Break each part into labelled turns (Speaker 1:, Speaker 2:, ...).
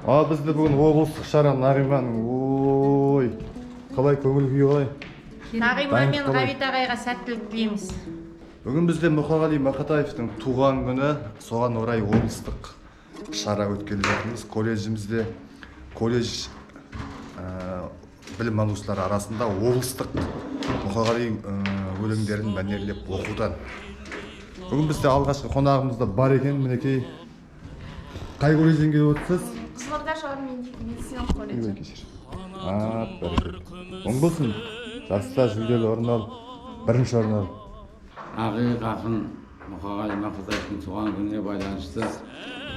Speaker 1: А бізде бүгін облыстық шара. Нағиманың, ой, қалай, көңіл күйі қалай?
Speaker 2: Нағима мен
Speaker 1: Дайындық қалай?
Speaker 2: Ғабит ағайға сәттілік тілейміз.
Speaker 1: Бүгін бізде Мұқағали Мақатаевтың туған күні, соған орай облыстық шара өткелі жатырмыз колледжімізде. Колледж білім алушылар арасында облыстық Мұқағали өлеңдерін мәнерлеп оқудан. Бүгін бізде алғашқы қонағымыз да бар екен, мінекей. Қай колледжден келіп отырсыз?
Speaker 3: Қызылорда шағын медициналық колледжі.
Speaker 1: Ой, кешір. А, бәрекелді, оң болсын! Жарыста жүлделі орын ал, бірінші орын ал.
Speaker 4: Ақиық ақын Мұқағали Мақатаевтың туған күніне байланысты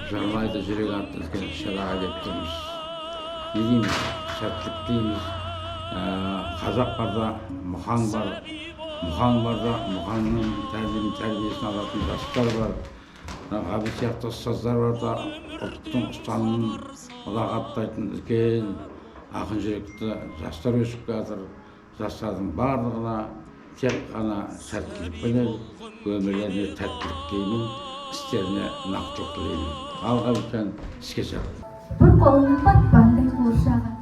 Speaker 4: «Жырлайды жүрек» атты үлкен іс шараға келіп тұрмыз. Не дейміз? Сәттілік тілейміз. Қазақ барда Мұхаң бар, Мұхаң барда Мұхаңның тәрбиесін алатын жастар бар. Мына Ғабит сияқты ұстаздар бар да, ұлттың ұстанымын ұлағаттайтын үлкен ақын жүректі жастар өсіп келе. Жастардың барлығына тек қана сәттілік пенен өмірлеріне тәттілік тілеймін, істеріне нақтылық тілеймін. Алға, үлкен іске сәт!
Speaker 5: Бір қолында батпандай қуыршағы,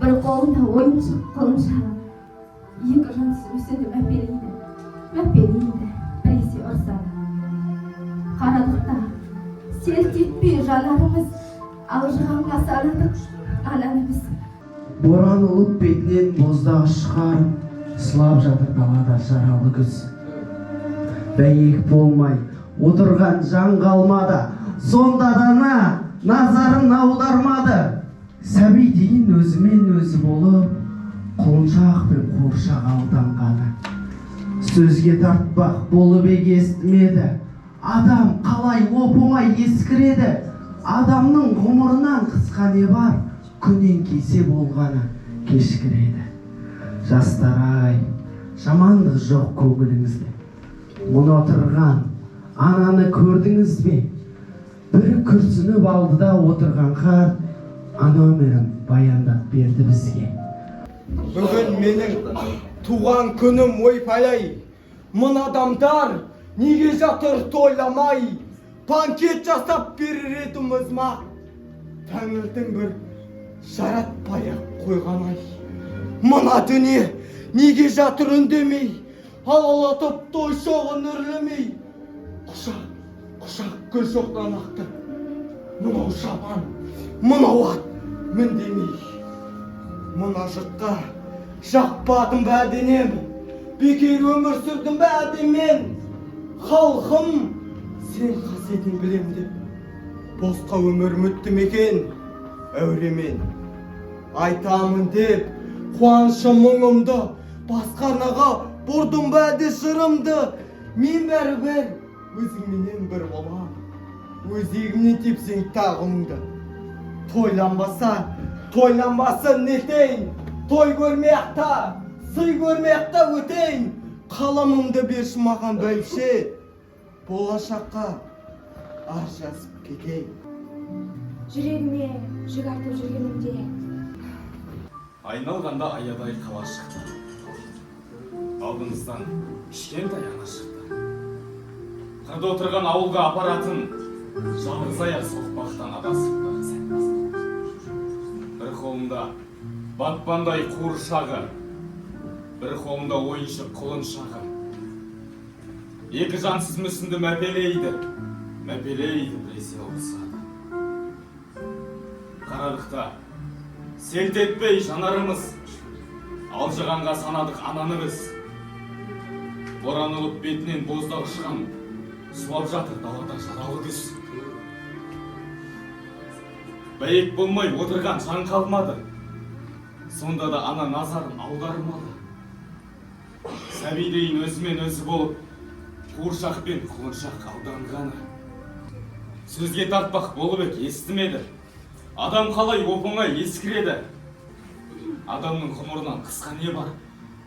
Speaker 5: бір қолында ойыншық құлыншағы. Екі жансыз өседі, мәпелейді, мәпелейді, біресе ұрсады. Қарадық та, селт етпей жанарымыз, алжығанға санадық ананы біз.
Speaker 6: Боран ұлып, бетінен боздақ ұшқан, сұлап жатыр далада жаралы күз. Бәйек болмай отырған жан қалмады, сонда да ана назарын аудармады. Сәби дейін өзімен өзі болып, құлыншақ пен қуыршақ алданғаны. Сөзге тартпақ болып естімеді. Адам қалай оп оңай ескіреді? Адамның ғұмырынан қысқа не бар? Күн еңкейсе болғаны, кешкіреді. Жастар ай, жамандық жоқ көңіліңізде. Мұны отырған ананы көрдіңіз бе? Бір күрсініп алды да отырған қарт ана өмірін баяндап берді бізге.
Speaker 7: Бүгін менің туған күнім, ойпай! Мына адамдар неге жатыр тойламай? Банкет жасап берер едім өзім ақ, тәңірдің бір жаратпай ақ қойған ай. Мына дүние неге жатыр үндемей, алалатып той шоғын үрлемей? Құшақ құшақ гүл шоқтан ақты, мынау шапан, мынау ат міндемей. Мына жұртқа жақпадым ба денем, бекер өмір сүрдім бе мен? Халқым, сен қасиетін білем деп, босқа өмірім өтті ме екен әуремен? Айтамын деп қуанышым, мұңымды, басқа арнаға бұрдым ба әлде жырымды мен? Бәрібір өзіңменен бір болам, өзегімнен тепсең тағы мұңды. Тойланбаса, тойланбасын, нетейін? Той көрмей ақ та, сый көрмей ақ та өтейін. Қаламымды берші маған, бәйбіше, болашаққа арыз жазып кетейін.
Speaker 3: Жүрегіме жүк артып жүргенімде.
Speaker 8: Айналғанда аядай қала шықты, алдымыздан кішкентай ана шықты. Қырда отырған ауылға апаратын жалғыз аяқ соқпақтан адасыпты. Бір қолында батпандай қуыршағы, бір қолында ойыншық құлыншағы. Екі жансыз мүсінді мәпелейді, мәпелейді, біресе ұрсады. Қарадық та, селт етпей жанарымыз, алжығанға санадық ананы біз. Боран ұлып, бетінен боздақ ұшқан, сұлап жатыр далада жаралы күз. Бәйек болмай отырған жан қалмады, сонда да ана назарын аудармады. Сәбидейін өзімен өзі болып, қуыршақ пен құлыншақ алданғаны. Сөзге тартпақ болып ек, естімеді. Адам қалай оп оңай ескіреді? Адамның ғұмырынан қысқа не бар?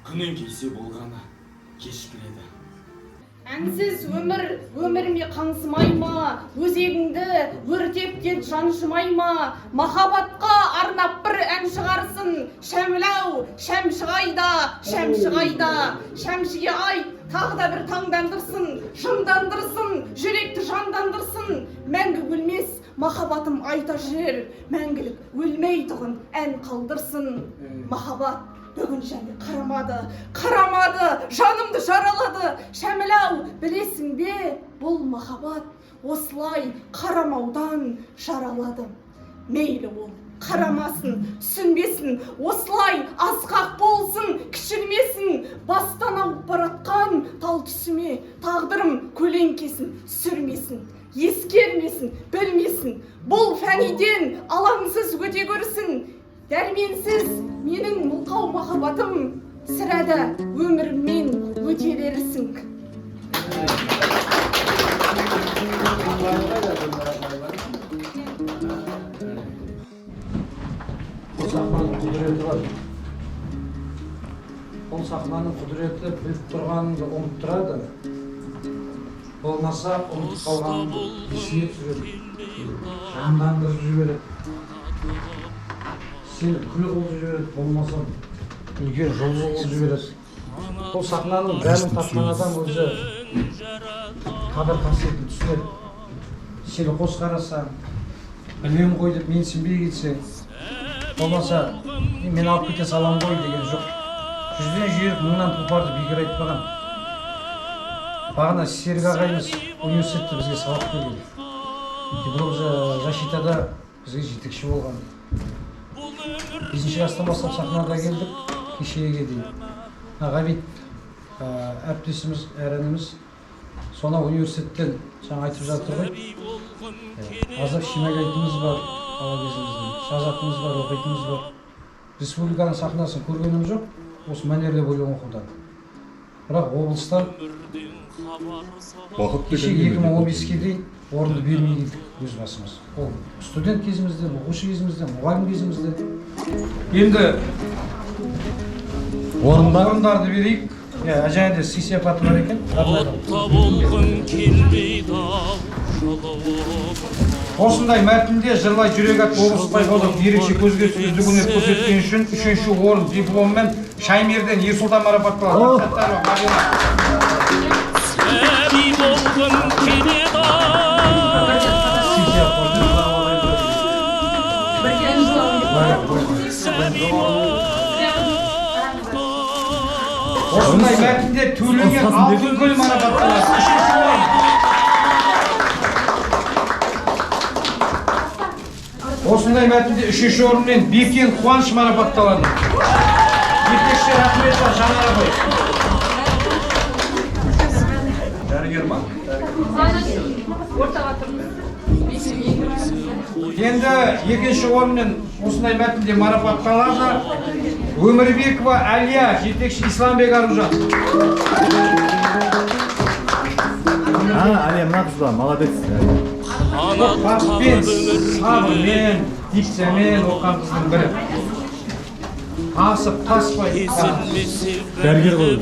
Speaker 8: Күн еңкейсе болғаны, кешкіреді.
Speaker 9: Әнсіз өмір өміріме қаңсымай ма? Өзегіңді өртеп кет, жаншымай ма? Махаббатқа арнап бір ән шығарсын Шәміл ау, Шәмші қайда, Шәмші қайда? Шәмшіге айт, тағы да бір таңдандырсын, жындандырсын, жүректі жандандырсын. Мәңгі өлмес Махаббатым айта жүрер мәңгілік өлмейтұғын ән қалдырсын. Махаббат бүгін және қарамады, қарамады, жанымды жаралады. Шәміл ау, білесің бе, бұл махаббат осылай қарамаудан жаралады. Мейлі ол қарамасын, түсінбесін, осылай асқақ болсын, кішірмесін. Бастан ауып баратқан тал түсіме тағдырым көлеңкесін сүрмесін, ескермесін, білмесін. Бұл фәниден алаңсыз өте көрсін. Дәрменсіз менің мылқау махаббатым, сірә да өміріммен өте берсін.
Speaker 10: Бұл сахнаның құдіреті бар. Бұл сахнаның құдіреті біліп тұрғаныңды ұмыттырады. Болмаса ұмытып қалғаныңды есіңе түсіреді, жандандырып жібереді. Сені күл қылып жібереді, болмаса үлкен жұлдыз қылып жібереді. Бұл сахнаның дәмін татқан адам өзі қадір қасиетін түсінеді. Сені қос қараса, білем ғой деп менсінбей кетсе, болмаса мен алып кете салам ғой деген жоқ. Жүзден жүйрік мыңнан тұлпарды бекер айтпаған. Бағана Серік ағайымыз университетте бізге сабақ берген. Диплом защитада бізге жетекші болған. 5 класстан бастап сахнада келдік, кешегіге дейін. Ғабит әріптесіміз, әрініміз сонау университеттен жаңа айтып жатыр ғой. Аздап шимайлайтынымыз бар, бала кезімізден, жазатынымыз бар, оқитынымыз бар. Республиканың сахнасын көргенім жоқ, осы мәнерлеп өлең оқудан. Бірақ облыстан кеше 2015-ке дейін орынды бермей келдік өз басымыз. Ол студент кезімізден, оқушы кезімізден, мұғалім кезімізден. Енді орындарды берейік. Және де сый сияпаты бар екен. Осындай мәтінде жырлай жүрек атты облыстық байқауда ерекше көзге түсіп үздік өнер көрсеткен үшін 3-ші орын дипломмен Шаймерден Ерсұлтан марапатталады. Осындай мәтінде төленген алтын гүл марапатталады. 3-ші орын. Осындай мәтінде 3-ші орынмен Бекен Қуаныш марапатталады. Жетекші Рахметова Жанар апай.
Speaker 11: Дәрігер ма?
Speaker 10: Енді 2-ші орынмен осындай мәтінде марапатталады Өмірбекова Әлия, жетекші Исламбек Аружан.
Speaker 1: Әлия мына қыз ба, молодец.
Speaker 10: Бақытпен, сабырмен, дикциямен оқыған қыздың бірі. Асып таспай.
Speaker 1: Дәрігер ғой.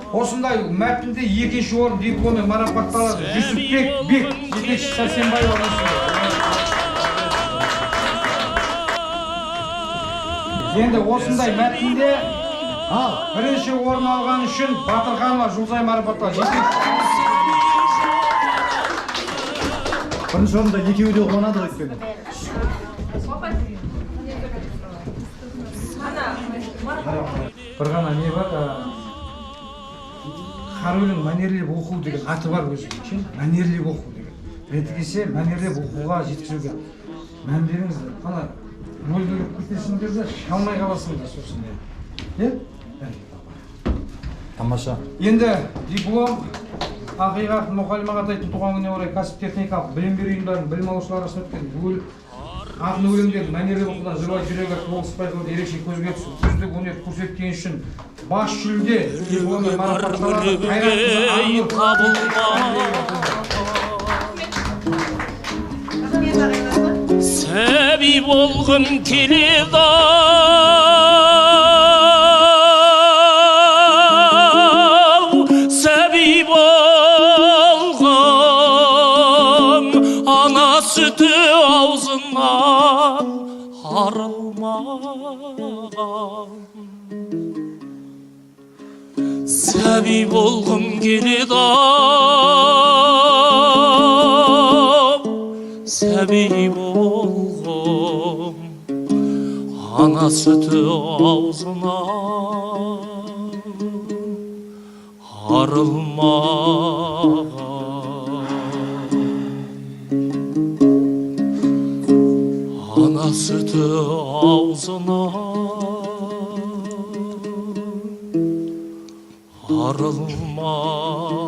Speaker 10: Осындай мәтінде 2-ші орын дипломмен марапатталады Жүсіпбек Бек, жетекші Сәрсенбаева. Енді осындай мәтінде 1-ші орын алған үшін Батырханова Жұлдызай марапатталады.
Speaker 1: Бірінші орында екеуі де қуанады ғой өйткені.
Speaker 10: Бір ғана не бар, қара өлең мәнерлеп оқу деген аты бар өзі. Мәнерлеп оқу деген. Реті келсе мәнерлеп оқуға жеткізуге мән беріңіздер. Ана рөлге кіріп кетесіңдер де шалмай қаласыңдар сосын. Е?
Speaker 1: Тамаша.
Speaker 10: Енді диплом ақиқат мұғалім ағатайдың туған күніне орай кәсіп техникалық білім беру ұйымдарының білім алушылар арасында өткен ақын өлеңдерін мәнерлеп оқудан жырлай жүрек атты облыстық байқауда ерекше көзге түсіп үздік өнер көрсеткен үшін бас жүлде дипломмен марапатталады Қайратқызы Арнұр.
Speaker 12: Сәби болғым келеді ау, сәби болғым, ана сүті аузынан арылмаған. Сәби болғым келеді ау, Сәби болғым, ана сүті аузынан арылмаған. Ана сүті аузынан арылмаған.